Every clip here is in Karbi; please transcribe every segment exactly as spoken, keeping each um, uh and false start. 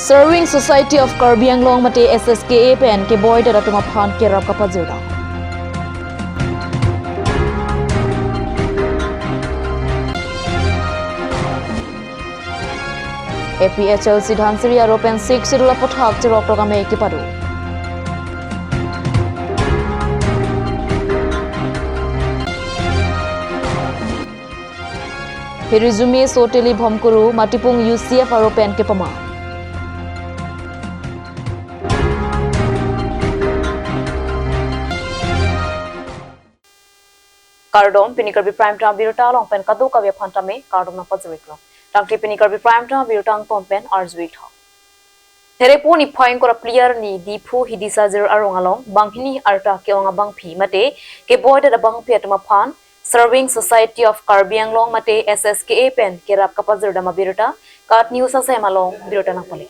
Serving Society of Karbi Anglong mate S S K A pen keboi det atum aphan kerap kapajir dam. A P H L C Dhansiri aro pen Sixth Schedule aputhak cherok tok amei kepado. Hirjume Soteli Bhomkuru, Matipung U C F aro pen kepama. Kardom, pini Karbi Prime Time abirta along pen kadokave aphan tame kardom nangpajir-iklo. Tangte pini Karbi Prime Time abirta angton pen arju-ik tha. Therepo niphai ingkoi ra phli arni Diphu Hidisajir arong along banghini arta ke-ong abangpi mate keboi det abangpi atum aphan Serving Society of Karbi Anglong mate S S K A pen kerap kapajir dam abirta KAT News asem along birta nangpale.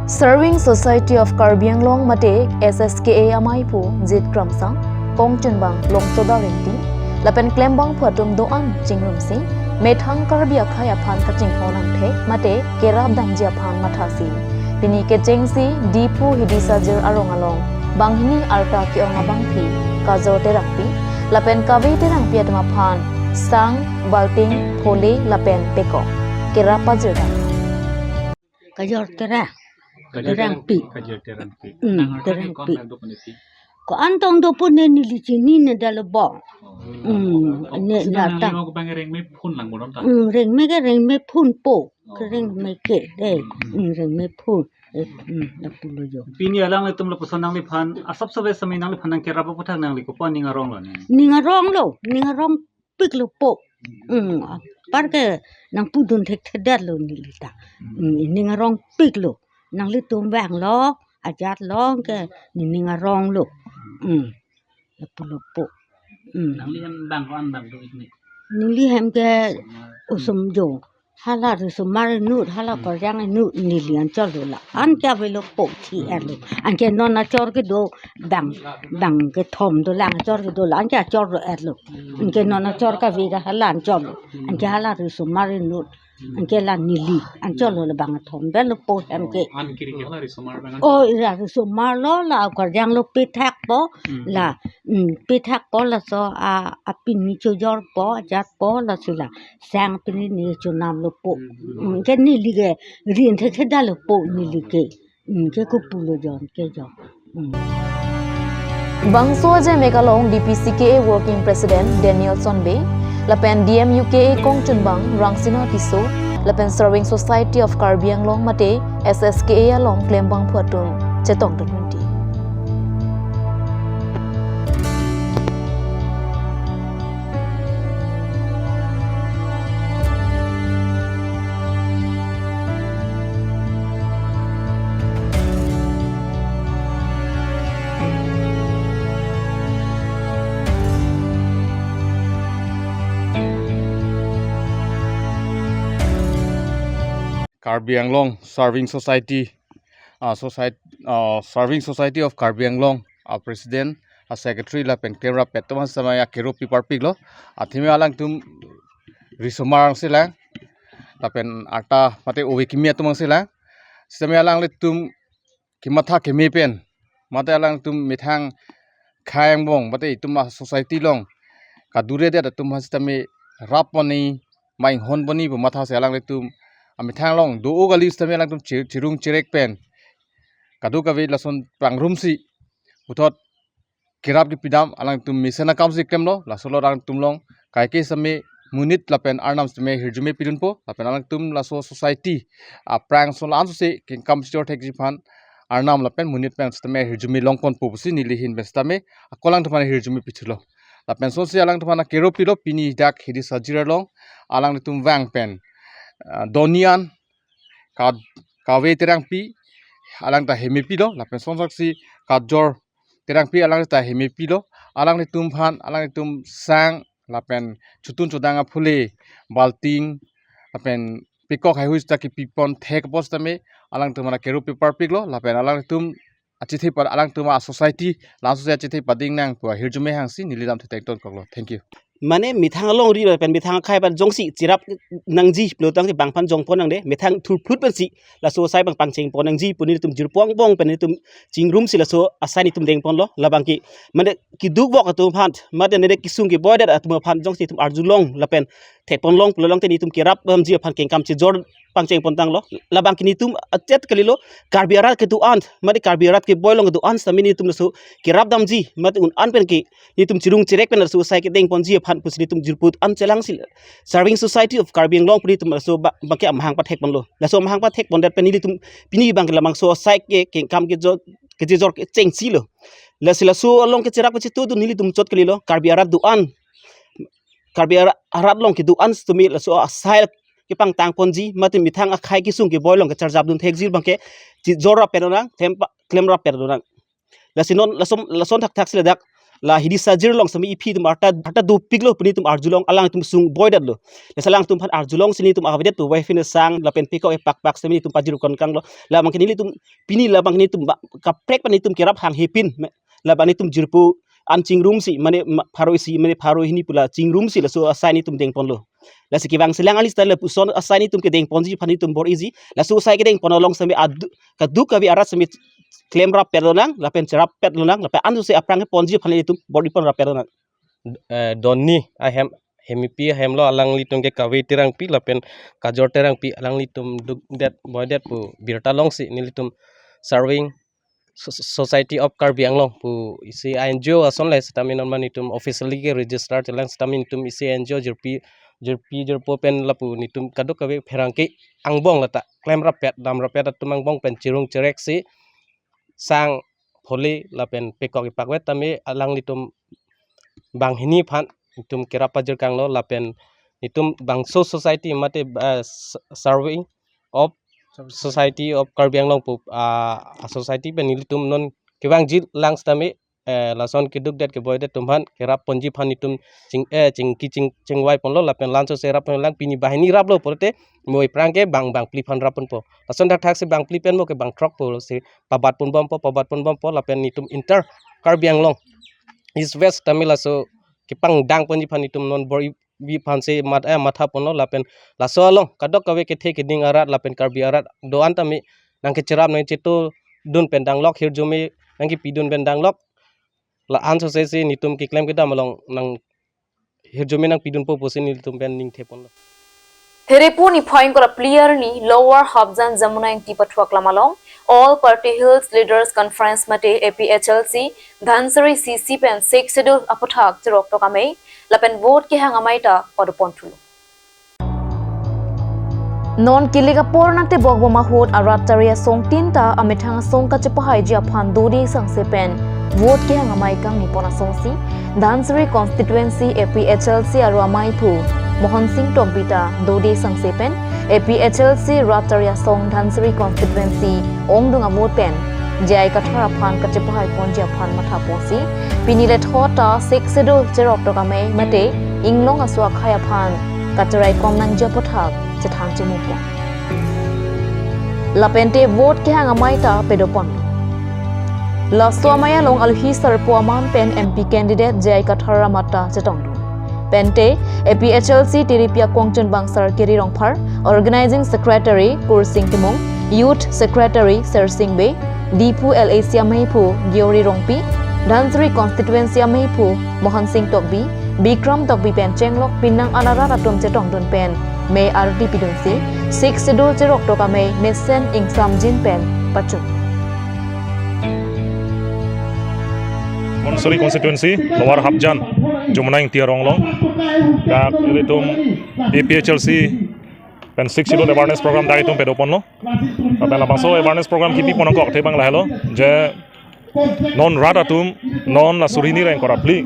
Serving Society of Karbi Anglong mate S S K A amaipo Jit Kramsang, kongchunbang Longchoda Rengti, lapen klembangpo atum do-an chingrumsi methang Karbi akhei aphan kachinghon angthek mate kerap damji aphan mathasi pini kechengsi Diphu Hidisajir arong along banghini arta ke-ong abangpi Kajor Terangpi lapen Kave Terangpi atum aphan sang, balting, phole lapen pekok kerap pajir dam. Kajor Terang. Kajor Terangpi. Kajor Terangpi. Hmm, Nang Terangpi. Ko-an tong do pon ne neli chinine dalo bong. Hmm, ne Sina nang lata. Lima ko bang rengme phun lang bolon ta. Hmm, rengme ke rengme phun po. Oh. Ke rengme ke de. Hmm. Hmm, rengme phun. Eh, hmm, lapulo jo. Pini alanglitum lapuson nangliphan, asap save sami nangliphan nangkerap aputhak nangli kopi ning aronglo ne? Ning aronglo, ning arongpiklo po. Hmm, apar ke nangpudun thekthedetlo neli ta. Hmm, ning arongpiklo. Nanglitum vanglo, ajat long ke, ne ning aronglo. Hmm. Lapulo po. Hmm. Nangli hem bang ko-an bang do-ik ne? Neli hem ke osomar jo. Hala risomar inut, hala Hmm. korjang inut, neli anchot lo la. Anke avelo po thi Hmm. erlo. Anke non achor kedo bang, bang kethom dolang achor kedo la. Anke achor lo erlo. Hmm. Anke non achor kave ke hala anchot lo. Hmm. Anke hala risomar inut. Anke la neli anchot lo la bang kethom. Belo po hem ke. Oh, an kiri ke hala risomar bang Oh, anchot. Ira risomar lo la korjang lo pethak po. Hmm. La, hmm, pethak po laso a, apini chojor po, ajat po lasi la. Sang pini ne chonam lo po. Hmm. Hmm, ke neli ke rin thekthedetlo po neli ke. Hmm, ke kopulo jon ke jo. Hmm. Bangso ajeme along D P C K A Working President Danielson Bey, lapen D M U K A kongchunbang Rangsina Tisso, lapen Serving Society of Karbi Anglong mate S S K A along klembangpo atum chetong dun-un-ti. Karbi Anglong Serving Society, ah, Society, ah, Serving Society of Karbi Anglong, ah, President, ah, Secretary lapen klemrap atum aphan samaya keropi parpiklo. Athema alangtum risomar angselang, lapen arta mate ove kimi atum angselang. Sitame alanglitum kematha keme pen, mate alangtum methang khei angbong, mate itum a-society along kadure det atum aphan sitame rap poni, mainghon poni pu mathasi alanglitum amethang along do-o kali sitame alangtum chi-, chirung chirek pen kadokave lason pangrumsi puthot kerap kepi dam alangtum mesen akamsi klemlo, laso lo alangtum along kaike sitame monit lapen arnam sitame hirjume pidunpo, lapen alangtum laso society aphrang ason la-an sose kengkam chechor thekji aphan arnam lapen monit pen sitame hirjume longponpo pusi neli ahin pen sitame ako alangtum aphan hirjume pithulo. Lapen sonsi alangtum aphan keropilo pini dak Hidisajir along alangtum vang pen, ah, donian Ka-, Kave Terangpi, alang ta hemepilo, lapen sonsaksi Kajor Terangpi alang ta hemepilo, alanglitum aphan, alanglitum sang, lapen chotun chodang aphule, balting, lapen pekok haihui ta kepipon thek apot sitame, alangtum aphan keropi parpiklo, lapen alangtum achethe pa-, alangtum a-society, laso achethe pading nang pu ahirjume hangsi, neli lam thekthe tonkoklo. Thank you. mane methang alongri lapen methang akhei aphan jongsi cherap nangji pulo tangte bang aphan jongpon nangde, methang thurphut pensi laso asai abang pangcheng pon nangji pu nelitum jirpo angbong pen nelitum chingrumsi laso asai nelitum dengponlo. Labang ke mane keduk bok atum aphan, mane nede kesung keboi det atum aphan jongsi nelitum arjulong lapen thekponlong pulo tangte nelitum kerap damji aphan kengkam chejor pangcheng pon tanglo. Labang ke nelitum achet kalilo, Karbi arat kedo-an, mane Karbi arat keboi along kedo-an sitame nelitum laso kerap damji, mane un-an pen ke nelitum chirung chirek pen laso asai kedengponji aphan pusi nelitum jirpo an chelangsi Serving Society of Karbi Anglong pu nelitum laso ba-, abang ke amahang pathekponlo. Laso amahang pathekpon det pen nelitum pini abang ke labangso asai ke kengkam kejor, kejejor kechengsi lo. Lasi laso along kecherap kachetudun nelitum chot kalilo, Karbi arat do-an, Karbi ara-, arat along kedo-an sitame laso asai kepangtangponji, mate methang akhei kesung keboi along kecharjapdun thekji abang ke chejor rapet lonang, thempa klem rapet lonang. Lasi non lason, lason thakthak si ladak la hidi sajir along sitame iphi atum arta, arta dopiklo pu nelitum arjulong, alangtum sung boi detlo. Lasi alangtum aphan arjulongsi nelitum avedet pu wai phin sang lapen pekok epakpak sitame nelitum pajirkon kanglo. Labang ke nelitum pini labang nelitum ba-, kaprek pen nelitum kerap hanghe pin. Labang nelitum jirpo an chingrumsi, mane ma-, pharo isi, mane pharo hini pu la chingrumsi laso asai nelitum dengponlo. Lasi kevang selang alis ta lapuson asai nelitum kedengponji aphan nelitum bor-iji. Laso asai kedengpon along sitame adu-, kaduk kave arat sitame klem rapet lonang, lapen cherapet lonang, lapen anso se aphrang ponji aphan nelitum bor-ipon rapet lonang. Eh, Doni ahem, Hemipi ahemlo alanglitum ke Kave Terangpi lapen Kajor Terangpi alanglitum dukdet boidet pu birta longsi nelitum Serving So-, Society of Karbi Anglong pu isi N G O ason le sitame non ma nelitum officially ke register chelang sitame nelitum isi N G O jirpi, jirpi jirpo pen lapu nelitum kaduk kave pherangke angbong lata klem rapet dam rapet atum angbong pen chirung chireksi sang pholi lapen pekok ipakvet tame alanglitum banghini aphan nelitum kerap pajirkanglo lapen nelitum bangso society mate, eh, s-, serving of Society of Karbi Anglong pu, ah, a society pen nelitum non kevangji lang sitame, eh, lason kedukdet keboidet atum aphan kerapponji aphan nelitum ching, eh, chingki ching, chingvaiponlo lapen lanso se rapponlang pini banghini raplo pulote mo iphrang ke bang, bangphli aphan rapponpo. Lason thakthak si bangphli pen mo ke bangthrok pulo si pabatponbompo, pabatponbompo lapen nelitum inter Karbi Anglong East West tame laso kepangdangponji aphan nelitum non bor-ibi aphan si mat-, eh, mathaponlo lapen laso along kadok kave kethe keding arat lapen Karbi arat do-an tame nangkecherap nangchetudun pen danglok, hirjume nangkepidun pen danglok. La-anso se si nelitum keklem kedam along nang hirjume nangpidunpo pusi nelitum pen ningtheponlo. Hiripu niphai ingkoi ra phli arni Lower Hapjan Jamuna Ingti pathuak lam along All Party Hills Leaders Conference mate A P H L C Dhansiri C C pen Sixth Schedule aphuthak cheroktok amei lapen vote kehang amei ta padoponthulo. Non kilik apor nangtebok bom ahut arat tari asong tin ta amethang asong kachepahaiji aphan dode sangse pen vote kehang amei kangnipon asonsi Dhansiri constituency A P H L C aru amei aphu Mohan Singh Tokbi ta dode sangse pen A P H L C rat tari asong Dhansiri constituency ongdung a-vote pen J I Kathar aphan kachepahaiponji aphan mathaponsi pini lethot ta Sixth Schedule cheroktok amei mate inglong aso akhei aphan kacheraikom nangji aphuthak chethang chemupon. Lapente vote kehang amei ta padopon. Laso amei along alohi sarpo aman pen M P candidate J I Kathar amat ta chetongdun. Pente A P H L C tiripi akongchunbang Sar Kiri Rongphar, Organizing Secretary Kursing Timung, Youth Secretary Sersing Bey, Diphu L A C amei aphu Giori Rongpi, Dhansiri constituency amei aphu Mohan Singh Tokbi, Bikram Tokbi pen chenglok pinang an arat atum chetongdun pen mei ardi pidunsi Sixth Schedule cheroktok amei mesen ingsamjin pen pachun. Dhansiri constituency, Lower Hapjan, Jamuna Ingti arong along. Dak ilitum A P H L C pen Sixth Schedule awareness program dak itum padoponlo. Lapen labangso awareness program kipipon nangkok athe abang lahelo je non rat atum non la suri hini ra ingkoi ra phli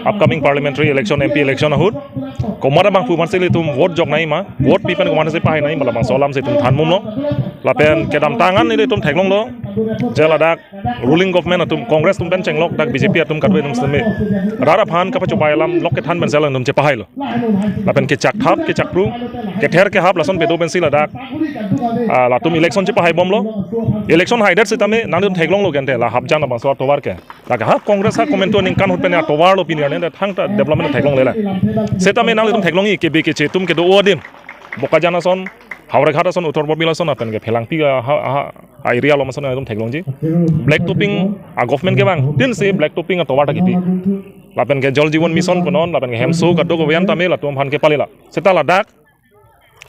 upcoming parliamentary election, M P election ahut komat abangphu aphansi ilitum vote jok nangji ma, vote pi pen komat si pahai nangji ma labangso alam si itum thanmumlo. Lapen kedamtang an ilitum theklonglo je ladak ruling government atum, Congress atum pen chenglok dak B J P atum kadokave atum seme rat aphan kapachobai alam lok kethan pensi alangtum chepahailo. Lapen kechakthap kechakpru, kether kehap lason pedo pensi ladak, ah, latum election chepahaibomlo. Election haidet sitame nangtum theklonglo kente la Hapjan labangso atovar ke. Lake ha Congress ha komantu aningkan ahut pen atovarlo pini arni, thangta development theklongle la. Sitame nanglitum theklongji, kebe keche atum kedo adim, Bokajan ason, Howraghat ason, Uttar Borbil ason, lapen ke Phelangpi a, ha, ha, a area along ason nangtum theklongji. Black topping a government kevang, tin si black topping atovar ta kipi. Lapen ke Jal Jeevan Mission punon, lapen ke hemso kadokave an tame latum aphan kepalila. Seta ladak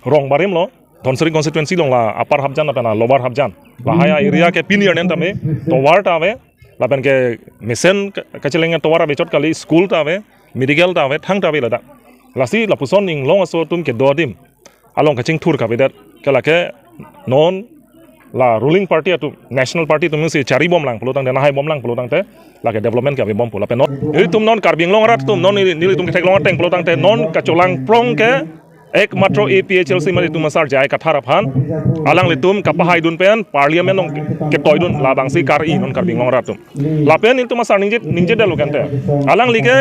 rong barim lo, Dhansiri constituency along la Upper Hapjan lapen la Lower Hapjan. Lahai a area ke pini arni tame tovar ta ave, lapen ke mesen ka-, kacheleng atovar ave chot kali, school ta ave, medical ta ave, thangta ave ladak. Lasi lapuson inglong aso atum kedo adim along kachingthur kavedet ke lake non la ruling party atum, National Party atum si charibomlang pulo tangte, nahaibomlang pulo tangte, lake development ke avebom pu lapen non. Nelitum non Karbi Anglong arat atum, non neli, nelitum ketheklong ateng pulo tangte, non kacholang prong ke ekmatro A P H L C mate atum asar J I Kathar aphan alanglitum kapahaidun pen parliament along ketoidun labangsi kar-i non Karbi Anglong arat atum. Lapen nelitum asar ningje, ningjedetlo kente. Alangli ke,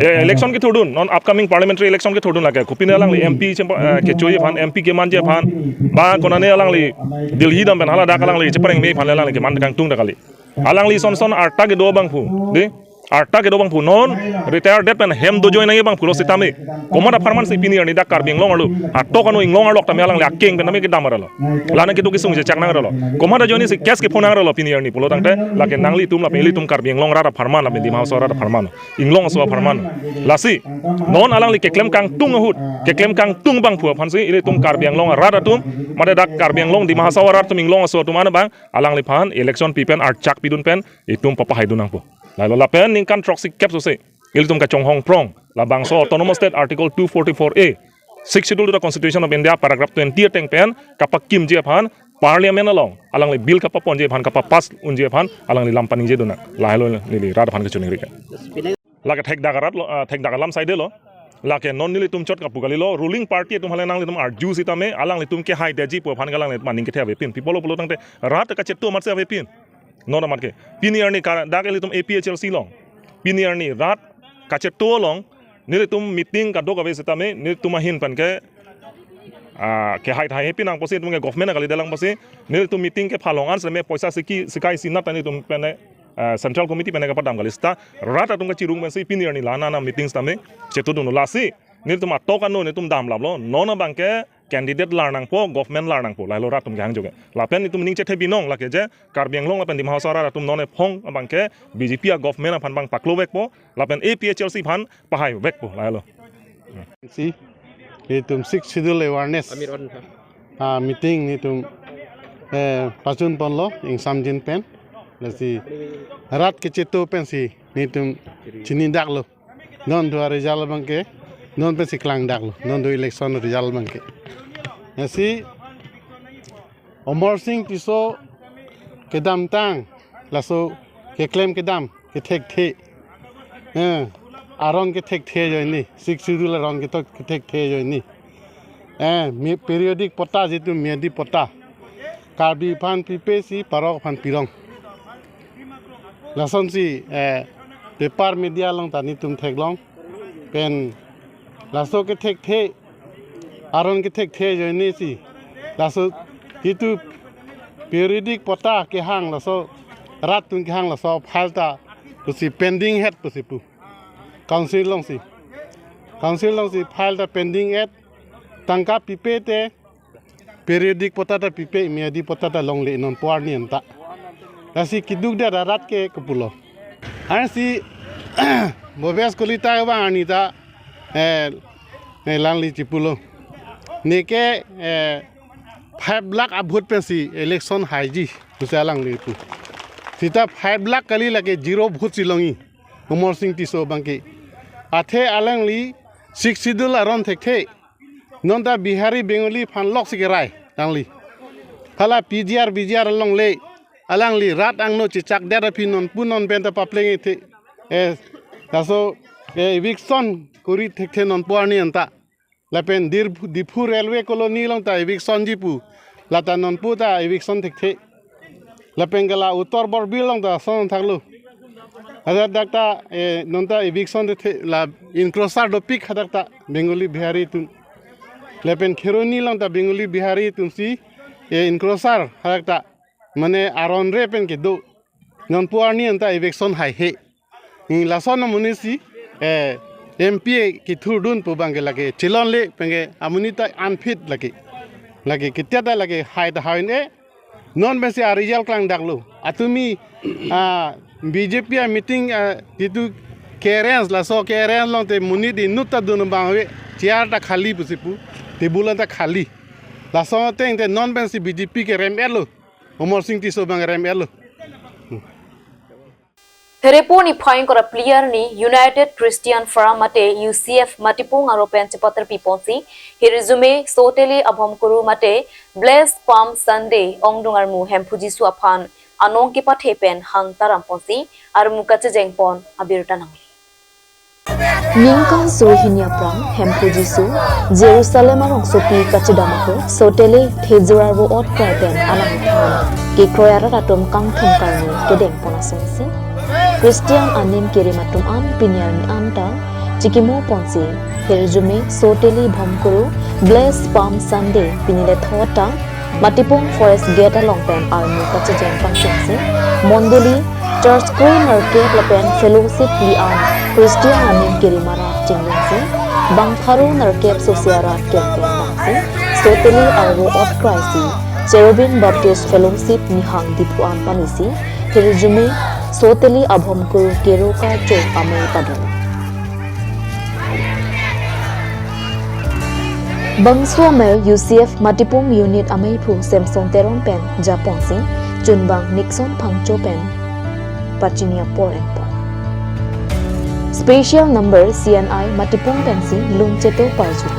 eh, election kethurdun, non upcoming parliamentary election kethurdun lake. Kopine alangli M P chempa-, eh, kechoji aphan, M P kemanji aphan, ba konane alangli Delhi dam pen haladak alangli chepareng me aphan alangli keman kangtung ta kali. Alangli son son arta kedo abangphu, de. Arta kedo abangphu non retire det pen hem dojoi nangji abangphulo sitame. Komat apharman si pini arni dak Karbi Anglong arlo, atok ano inglong arlo tame alangli akeng pen tame kedam arlo. Lana kedo kesung chechak nang arlo. Komat ajoine si case kephonang arlo pini arni pulo tangte, lake nanglitum lapen ilitum Karbi Anglong arat apharman lapen Dima Hasao arat apharman, inglong aso apharman. Lasi non alangli keklem kangtung ahut, keklem kangtung abangphu aphan si ilitum Karbi Anglong arat atum, mate dak Karbi Anglong Dima Hasao arat atum inglong aso atum an abang alangliphan election pi pen archak pidun pen itum papahaidun nangpo. Lahelo lapen ningkan throksi kep sose ilitum kachonghong prong labangso Autonomous State Article two forty-four A, Sixth Schedule to the Constitution of India paragraph twenty ateng pen kapakimji aphan parliament along alangli bill kapaponji aphan, kapapass unji aphan alangli lam paningjedun nang. Lahelo neli rat aphan kachiningri ke. Lake thekdak arat lo, ah, thekdak alam side lo. Lake non nelitum chot kapu kalilo, ruling party atum hale nanglitum arju sitame alanglitum kehaidetji pu aphan ke alanglitum aning kethe avepin. Pi apotlo pulo tangte rat kacheto amatsi avepin. Non amat ke. Pini arni ka dak ilitum A P H L C along, pini arni rat kacheto along nelitum meeting kadokave sitame nelitum ahin pen ke, ah, kehai thai hepi nang pusi, itum ke government akalidelang pusi, nelitum meeting kephalong an seme poisa siki sikai sinat tani itum pen, ah, central committee pen kapadam kali seta rat atum kachirung pensi pini arni la nana meetings tame chetudun lasi nelitum atok ano nelitum damlaplo, non abang ke candidate lar nangpo, government lar nangpo, lahelo rat atum kehang joke. Lapen itum ning chethe binong lake je Karbi Anglong lapen Dima Hasao arat atum non ephong abang ke B J P a government aphan abang paklovekpo, lapen A P H L C aphan pahaivekpo, lahelo. Si, itum Sixth Schedule awareness, Amir on. Ah, meeting nelitum, eh, pachun ponlo, ingsamjin pen. Lasi rat kecheto pensi nelitum chinidaklo. Non do a result abang ke, non pensi klangdaklo, non do election result abang ke. Lasi Amarsing Tisso kedamtang, laso keklem kedam kethekthe. Eh, aron kethekthe ajoine, Sixth Schedule aron kethok kethekthe ajoine. Eh, mi-, periodic patta jitu miyadi patta. Karbi aphan pipe si Parok aphan pirong. Lasonsi, eh, paper media along ta nelitum theklong. Pen laso kethekthe, aron kethekthe ajoine si, laso jitu periodic patta kehang, laso rat atum kehang laso file ta pusi pending het pusi pu. Council alongsi. Council alongsi file ta pending het, tangka pipe te periodic patta ta pipe, miyadi patta ta longle nonpu arni anta. Lasi keduk det arat ke kopulo. Ansi Bhabesh Kalita abang arni ta, eh, eh, alangli chipulo. Neke, eh, five lakh a-vote pensi election haiji, pusi alangli pu. Seta five lakh kali lake zero vote si longji Amarsing Tisso abang ke. Athe alangli Sixth Schedule aron thekthe. Non ta Bihari Bengali aphan loksi kerai alangli. Hala P G R, V G R alongle alangli rat angno chechakdet aphi nonpu non pen ta papleng-ethe. Eh, laso, eh, eviction kori thekthe nonpu arni anta. Lapen Dir-, Diphu Railway Colony along ta eviction ji pu. Lata nonpu ta eviction thekthe. Lapen ke la Uttar Borbil along ta ason thaklo. Hadak ta, eh, non ta eviction de the la encroacher dopik hadak ta Bengali Bihari atum. Lapen Kheroni along ta Bengali Bihari atum si, eh, encroacher hadak ta. Mane aron re pen kedo. Non pu arni anta eviction haihe. Hmm, lason amonit si, eh, M P kethurdun pu abang ke lake chelongle pen ke amonit ta unfit lake. Lake ketia ta lake hai ta hai-un-e. Non pensi a-result klangdaklo. Atumi, ah, B J P a-meeting, ah, jitu ke-arrange, laso ke-arrange along te monit inut ta dun abang ave, chair ta khali pusi pu, table ta khali. Laso ateng te non pensi B J P kerem-etlo. Amarsing Tisso abang rem-etlo. Pherepon niphai ingkoi ra phli arni United Christian Forum mate U C F Matipung aro pen chepaterpi ponsi hirjume Soteli Abhomkuru mate Blessed Palm Sunday ongdung armu Hemphu Jisu aphan anong kepathe pen hang taram ponsi armu kachejeng pon abirta nangli. Ningkan suri hini aphrang Hemphu Jisu Jerusalem arongsopi kachedam ahut Soteli thejur arvo ot krai pen alangphan kekroi arat atum kangthum karni kedeng pon asonsi Christian anim kerim atum an pini arni anta chikimo ponsi hirjume Soteli Abhomkuru Blessed Palm Sunday pini le thot ta Matipung Forest Gate along pen armu kachejeng pangchengsi mondoli church kre nerkep lapen fellowship li-an Christian anim kerim arat chingjungsi bang pharo nerkep sosi arat kempen dangsi Soteli arvo ot krai si Cherubim Baptist Fellowship Nihang Diphu an palisi hirjume Soteli Abhomkuru kero karcho amei padun. Bangso amei U C F Matipung Unit ameiphu Samson Teron pen japonsi chunbang Nixon Phangcho pen pachini apor enpon. Special number C N I Matipung pensi lun cheto parju.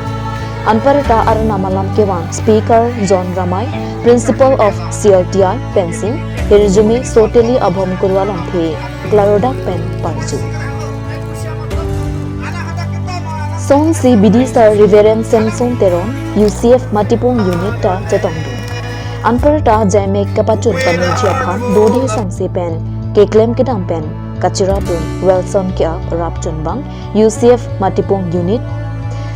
Anparta arnam alam kevan Speaker John Ramai, Principal of C L T I pensi hirjume Soteli Abhomkuru alongphe klarodak pen parju. Sonsi bidi sar Reverend Samson Teron, U C F Matipung Unit ta chetongdun. Anparta jaimek kapachun pameji aphan dode sangse pen keklem kedam pen kachirapdun Wilson Keak rap chunbang U C F Matipung Unit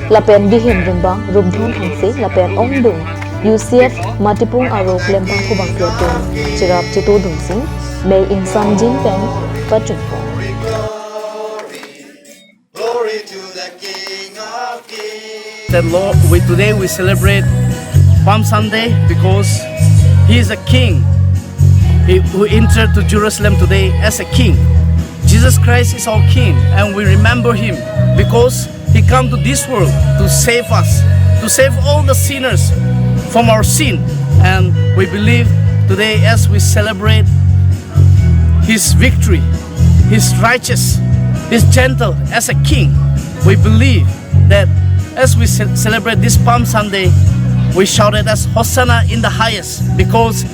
lapen dihin rimbang Rumdhon Hangse lapen ongdung U C F Matipung aro klembang kubang piatum chirap chetodunsi mei ingsamjin pen pachun. That Lord, we today we celebrate Palm Sunday because He is a King. He who entered to Jerusalem today as a King. Jesus Christ is our King, and we remember Him because He come to this world to save us, to save all the sinners from our sin. And we believe today, as we celebrate His victory, His righteous, His gentle as a King, we believe that as we ce- celebrate this Palm Sunday, we shouted as Hosanna in the highest, because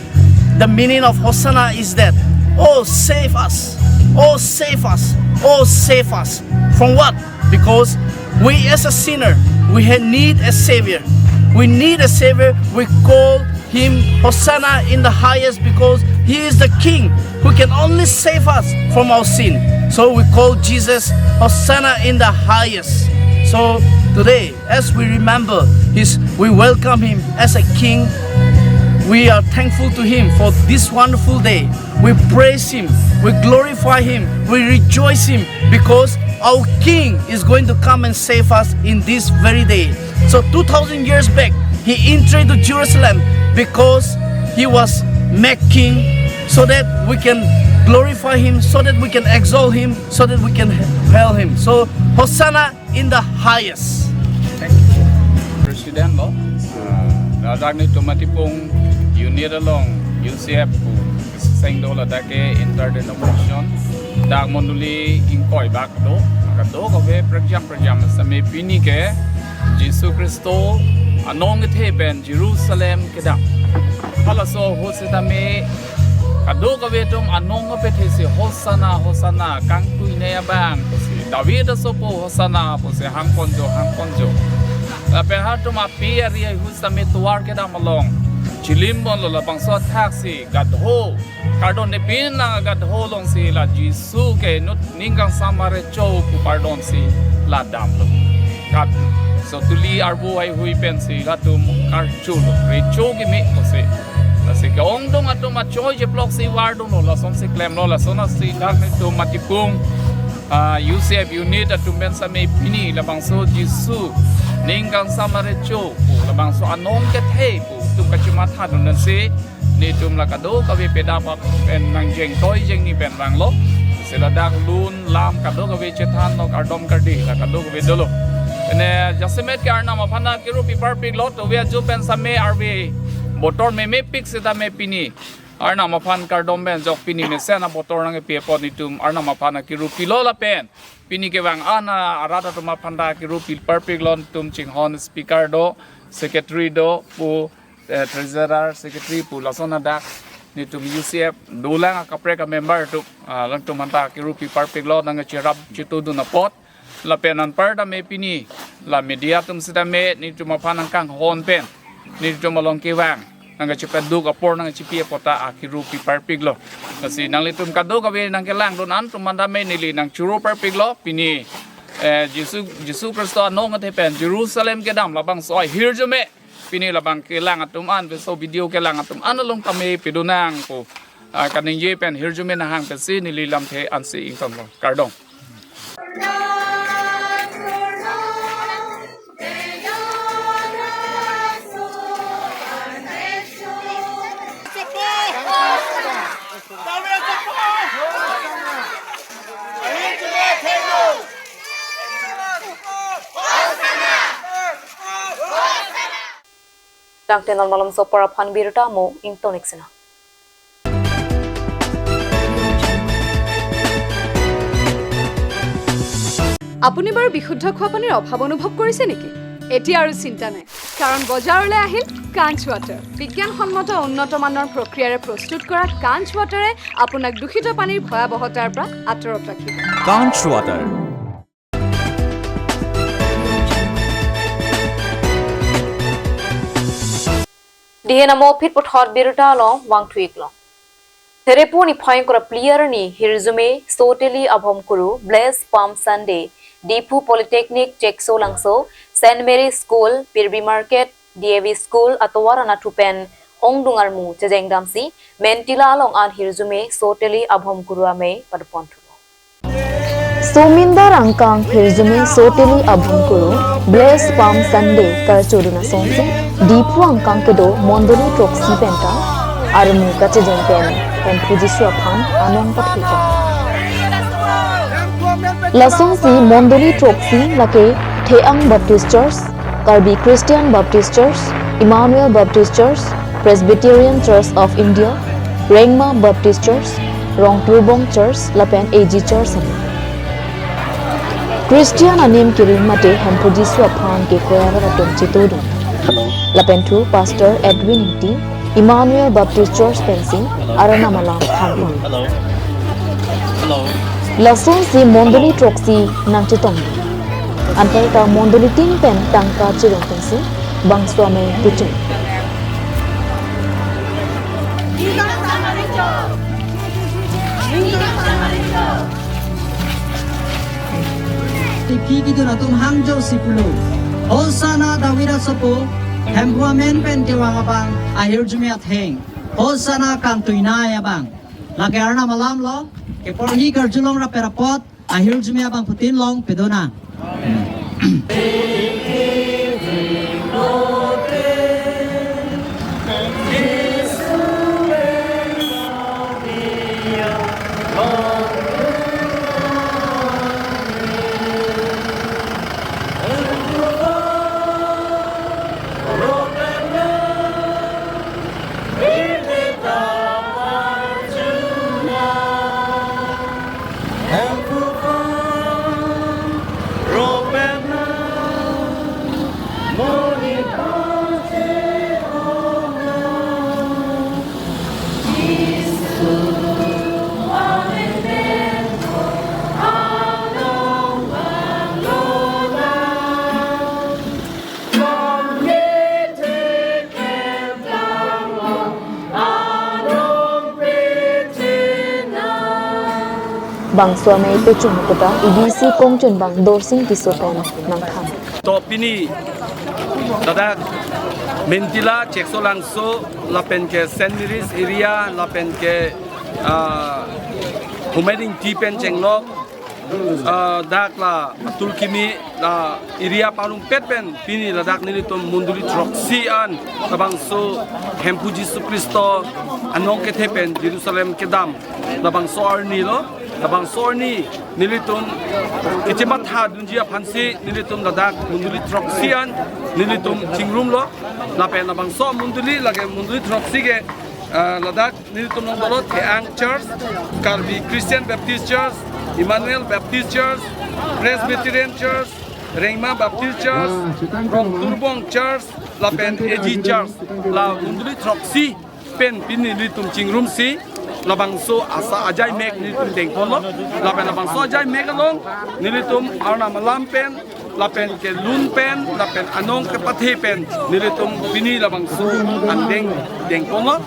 the meaning of Hosanna is that, "Oh, save us! Oh, save us! Oh, save us!" From what? Because we as a sinner, we ha- need a Savior. We need a Savior. We call Him Hosanna in the highest because He is the King who can only save us from our sin. So we call Jesus Hosanna in the highest. So today, as we remember His, we welcome Him as a King. We are thankful to Him for this wonderful day. We praise Him, we glorify Him, we rejoice Him because our King is going to come and save us in this very day. So two thousand years back, He entered to Jerusalem because He was made King, so that we can glorify Him, so that we can exalt Him, so that we can hail Him. So Hosanna in the highest. Thank you. President lo, ah, ladak nelitum Matipung Unit along U C F pu sengdo ladak ke interdenomination dak mondoli ingkoi bak do, kadokave prekjam prekjam sitame pini ke Jisu Khristo anong kethe pen Jerusalem kedam. Halaso ahut sitame kadokave atum anong kepethe si Hosanna, Hosanna, kangtuinei abang, si David asopo Hosanna pusi hangponjo, hangponjo. Lapen halatum api ari ahut sitame tovar kedam along Chilim ponlo, labangso athaksi gadho, kardom ne pin nang gadho alongsi la Jisu ke inut ning kangsam arecho pu kardom si la damlo. Kat so tuli arvo haihui pensi latum karchulo, recho kimi pusi. Lasi ke-ongdung atum achoi cheploksi vardunlo, lasonsi klemlo, lason asi dak netum Matipung, ah, U C F unit atum pen same pini labangso Jisu ning kangsam arecho pu, labangso anong kethe pu itum kachimatha dun nansi, netum la kadokave pedap pen nangjeng toi jengni pen vanglo. Si ladak lun lam kadokave chethanlo, kardom kardi la kadokave dolo. Ene jasemet ke Arnam aphan akirupi parpiklo, tove ajo pen same arve botor memepik setame pini Arnam aphan kardom pen jok pini mesen abotor nangkepi apot netum Arnam aphan akirupilo lapen pini kevang ana arat atum aphan ta akirupi parpiklo, netum chinghon speaker do, secretary do pu, eh, treasurer, secretary pu, lason adak netum U C F dolang akaprek amember atum, ah, alangtum aphan ta akirupi parpiklo nangkacherap chetudun apot. Lapen anparta me pini la media atum setame netum aphan nangkanghon pen netum along kevang nangkachepaduk apor nangkachepi apot ta akirupi parpiklo. Lasi nanglitum kadokave nangkelangdun an atum aphan tame neli nangchoro parpiklo. Pini, eh, Jisu, Jisu Khristo anong kethe pen Jerusalem kedam labangso ahirjume pini labang kelang atum an, laso video kelang atum an along tame pedonang pu, ah, kaningje pen hirjume nanghang pensi neli lamthe ansi ingtonlo. Kardom. Tangte non malom sopor aphan birta mo ingtonik sina. আপুনি বাৰু বিশুদ্ধ খোৱা পানীৰ অভাৱ অনুভৱ কৰিছে নেকি? এতিয়া আৰু চিন্তা নাই, কাৰণ বজাৰলৈ আহিল কাঞ্চ ৱাটাৰ। বিজ্ঞানসন্মত উন্নত মানৰ প্ৰক্ৰিয়াৰে প্ৰস্তুত কৰা কাঞ্চ ৱাটাৰে আপোনাক দূষিত পানীৰ ভয়াৱহতাৰ পৰা আঁতৰত ৰাখিব। Kanch Water. Dihe namo phit puthot birta along vangthuiklong. Therepu niphai ingkoi ra phli arni hirjume soteli abhomkuru Blessed Palm Sunday, Diphu Polytechnic Chekso Langso, Saint Mary School, Pirbi Market, D A V School atovar anatthu pen ongdung armu chejengdamsi Mentila along an hirjume soteli abhomkuru amei padoponthulo. Somindar angkang hirjume soteli abhomkuru Blessed Palm Sunday karchodun asonsi Diphu angkang kedo mondoli throksi penta armu kachejeng pen Hemphu Jisu aphan anong pathikok. Lasonsi mondoli throksi lake Theyang Baptist Church, Karbi Christian Baptist Church, Emmanuel Baptist Church, Presbyterian Church of India, Rengma Baptist Church, Rongturbong Church lapen A G Church amen. Christian anim kirim mate Hemphu Jisu aphan ke choir atum chetudun. Lapen thu Pastor Edwin Ingti, Emmanuel Baptist Church pensi Arnam alam thanlo. Lasonsi mondoli throksi nangchetong. Anparta mondoli tin pen tangka chirong pensi bangso amei kecheng. Tiki kidun atum hangjo si pulo. Hosanna David asopo, Hemphu amen pen kevang abang, ahirjume atheng. Hosanna kangtuinei abang. Lake Arnam alam lo, keporhi karjulong rap-rapot, ahirjume abangphutin long pedonang. Bangso amei pechun puta E D C kongchunbang Dorsing Tisso pen nangthan. To pini ladak Mentila, Cheksolangso, lapen ke Saint Mary's area, lapen ke, ah, Humai Dingti pen chenglok, ah, dak la Tulkimi la area parongpet pen pini ladak nelitum mondoli throksi an labangso Hemphu Jisu Khristo anong kethe pen Jerusalem kedam labangso arni lo. Labangso arni nelitum kechematha dunji aphansi nelitum ladak mondoli throksi an nelitum chingrumlo. Lapen labangso mondoli, lake mondoli throksi ke, ah, ladak nelitum along dolo Theang Church, Karbi Christian Baptist Church, Emmanuel Baptist Church, Presbyterian Church, Rengma Baptist Church, Rongturbong Church, lapen A G Church, la mondoli throksi pen pini nelitum chingrumsi labangso asa ajai mek nelitum dengponlo. Lapen labangso ajai mek along nelitum arnam alam pen, lapen ke lun pen, lapen anong kepathe pen nelitum pini labangso angdeng dengponlo.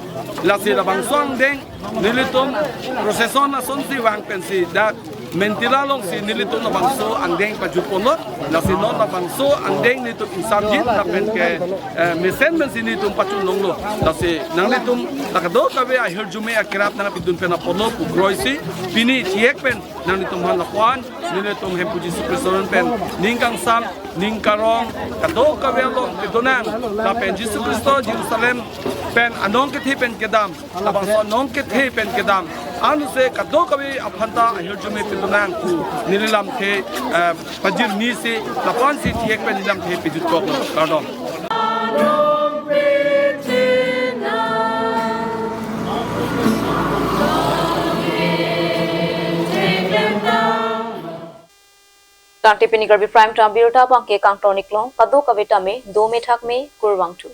Lasi labangso angdeng nelitum procession asonsi vang pensi dak Mentila alongsi nelitum labangso angdeng pajutponlo. Lasi non labangso angdeng nelitum ingsamjin lapen ke, eh, mesen pensi nelitum pachunlonglo. Lasi nanglitum la kadokave ahirjume akerap nangpidun pen apotlo pu kroisi pini thihek pen nanglitum aphan lapu-an nelitum Hemphu Jisu Khristo pen ning kangsam, ning karong, kadokave along pedonang, lapen Jisu Khristo Jerusalem pen anong kethe pen kedam, labangso anong kethe pen kedam ansi kadokave aphanta ahirjume pedonang pu neli lamthe, eh, pajirnisi lapu-ansi thihek pen neli lamthe pajutkok. Kardom. Tangte pini Karbi Prime Time abirta abangke kangton-iklong, kadokave tame dome thakme, kurvangthu.